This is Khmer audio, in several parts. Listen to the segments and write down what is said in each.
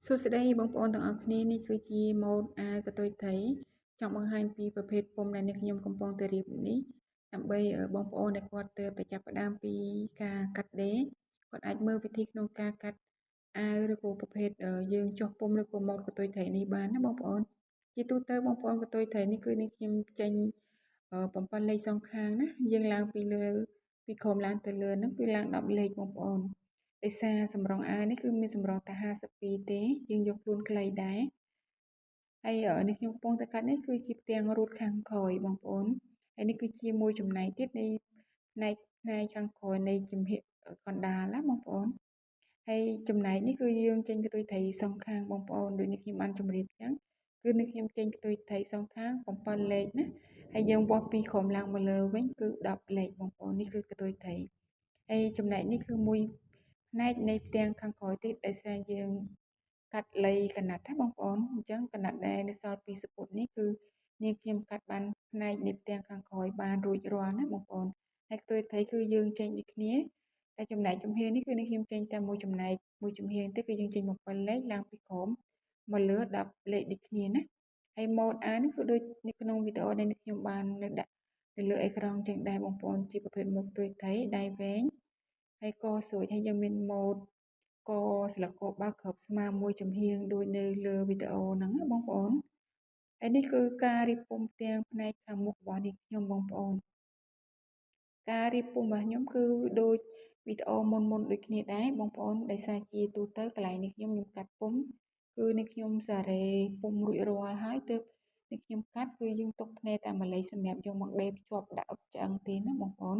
សួស្តីបងប្អូនទាំងអស់គ្នានេះគឺជាម៉ូដអាវកតុយថៃចង់បង្ហាញពីប្រភេទពុម្ពដែលនេះខ្ញុំកំពុងតែរៀបនេះដើម្បីបងប្អូនដែលគាត់ទើបតែចាប់ផ្ដើមពីការកាត់ដេរគាត់អាចមើលវិធីក្នុងការកាត់អាវឬក៏ប្រភេទយើងចោះពុម្ពឬក៏ម៉ូដកតុយថៃនេះបានណាបងប្អូនជាទូទៅបងប្អូនកតុយថៃនេះគឺនេះខ្ញុំចេញ7លេខសងខាងណាយើងឡើងពីលើពីក្រោមឡើងទៅលើហ្នឹងគឺឡើង10លេខបងប្អូនដោយសារសម្រងអាវនេះគឺមានសម្រងតែ52ទេយើងយកខ្លួនខ្លីដែរហើយនេះខ្ញុំកំពុងតែកាត់នេះគឺជាផ្ទាំងរូតខាងក្រោយបងប្អូនហើយនេះគឺជាមួយចំណែកទៀតនៃផ្នែកផ្នែកខាងក្រោយនៃជំហៀកកណ្ដាលណាបងប្អូនហើយចំណែកនេះគឺយើងចេញកន្ទុយត្រីសងខាងបងប្អូនដូចនេះខ្ញុំបានជម្រាបអញ្ចឹងគឺនេះខ្ញុំចេញកន្ទុយត្រីសងខាង7លេខណាហើយយើងវាស់ពីក្រោមឡើងមកលើវិញគឺ10លេខបងប្អូននេះគឺកន្ទុយត្រីហើយចំណែកនេះគឺមួយផ្នែកនៃផ្ទាំងខាងក្រោយទៀតដោយសារយើងកាត់លៃកណាត់ណាបងប្អូនអញ្ចឹងកណាត់ដែលនៅសល់ពីសពុតនេះគឺនាងខ្ញុំកាត់បានផ្នែកនៃផ្ទាំងខាងក្រោយបានរួចរាល់ណាបងប្អូនហើយខ្ទុយត្រីគឺយើងចេញដូចគ្នាតែចំណែកចំហៀងនេះគឺនេះខ្ញុំចេញតែមួយចំណែកមួយចំហៀងទេគឺយើងចេញ7លេខឡើងពីក្រោមមកលើ10លេខដូចគ្នាណាហើយម៉ូដអានេះគឺដូចនៅក្នុងវីដេអូដែលខ្ញុំបាននៅដាក់នៅលើអេក្រង់ចឹងដែរបងប្អូនជាប្រភេទម៉ូដខ្ទុយត្រីដៃវែងហើយកស្រួចហើយយើងមានម៉ូដកស្លឹកកបើកគ្របស្មើមួយចំហៀងដូចនៅលើវីដេអូហ្នឹងណាបងប្អូនហើយនេះគឺការរៀបពុម្ពផ្ទាំងផ្នែកខាងមុខរបស់នេះខ្ញុំបងប្អូនការរៀបពុម្ពរបស់ខ្ញុំគឺដូចវីដេអូមុនមុនដូចគ្នាដែរបងប្អូនដោយសារជាទូទៅកន្លែងនេះខ្ញុំខ្ញុំកាត់ពុម្ពគឺនេះខ្ញុំសារ៉េពុម្ពរួចរាល់ហើយទើបនេះខ្ញុំកាត់គឺយើងទុកធ្នេតែម្លេចសម្រាប់យកមកដេរភ្ជាប់ដាក់អុតឆ្អឹងទេណាបងប្អូន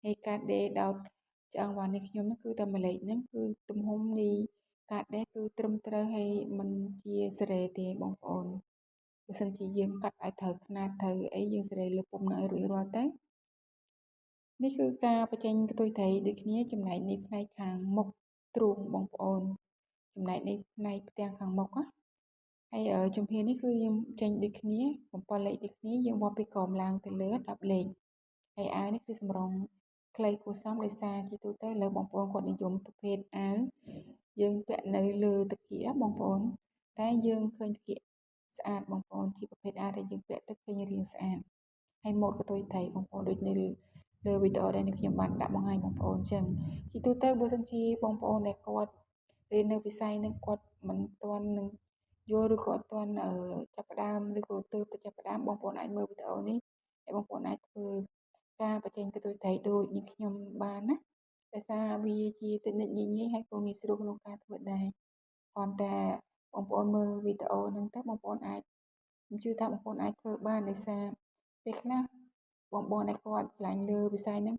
ហើយការដេរដោតឆ្អឹងរបស់នេះខ្ញុំគឺតែម្លេចហ្នឹងគឺទំហំនៃការដេរគឺត្រឹមត្រូវហើយមិនជាសេរីទេបងប្អូនបើសិនជាយើងកាត់ឲ្យត្រូវខ្នាតត្រូវអីយើងសេរីលើពុម្ពនឹងឲ្យរួចរាល់ទៅនេះគឺការបញ្ចេញកន្ទុយត្រីដូចគ្នាចំណែកនៃផ្នែកខាងមុខទ្រូងបងប្អូនចំណែកនៃផ្នែកផ្ទាំងខាងមុខណាហើយជំហាននេះគឺយើងចេញដូចគ្នា7លេខដូចគ្នាយើងវាស់ពីក្រោមឡើងទៅលើ10លេខហើយអាវនេះគឺសម្រងខ្លីគួរសមដោយសារជាទូទៅលើបងប្អូនគាត់និយមប្រភេទអាវយើងពាក់នៅលើតាគៀបងប្អូនតែយើងឃើញតាគៀស្អាតបងប្អូនជាប្រភេទអាវដែលយើងពាក់ទៅឃើញរាងស្អាតហើយម៉ូដកន្ទុយត្រីបងប្អូនដូចនៅលើវីដេអូដែលនេះខ្ញុំបានដាក់បង្ហាញបងប្អូនអញ្ចឹងជាទូទៅបើសិនជាបងប្អូនដែលគាត់រៀននៅវិស័យនឹងគាត់មិនទាន់នឹងយល់ឬក៏អត់ទាន់ចាប់ផ្ដើមឬក៏ទើបតែចាប់ផ្ដើមបងប្អូនអាចមើលវីដេអូនេះហើយបងប្អូនអាចធ្វើការបញ្ចេញកន្ទុយត្រីដូចនេះខ្ញុំបានណាដោយសារវាជាតិចនិចងាយងាយហើយក៏ងាយស្រួលក្នុងការធ្វើដែរគ្រាន់តែបងប្អូនមើលវីដេអូហ្នឹងទៅបងប្អូនអាចខ្ញុំជឿថាបងប្អូនអាចធ្វើបានដោយសារពេលខ្លះបងប្អូនដែលគាត់ឆ្លាញ់លើវិស័យហ្នឹង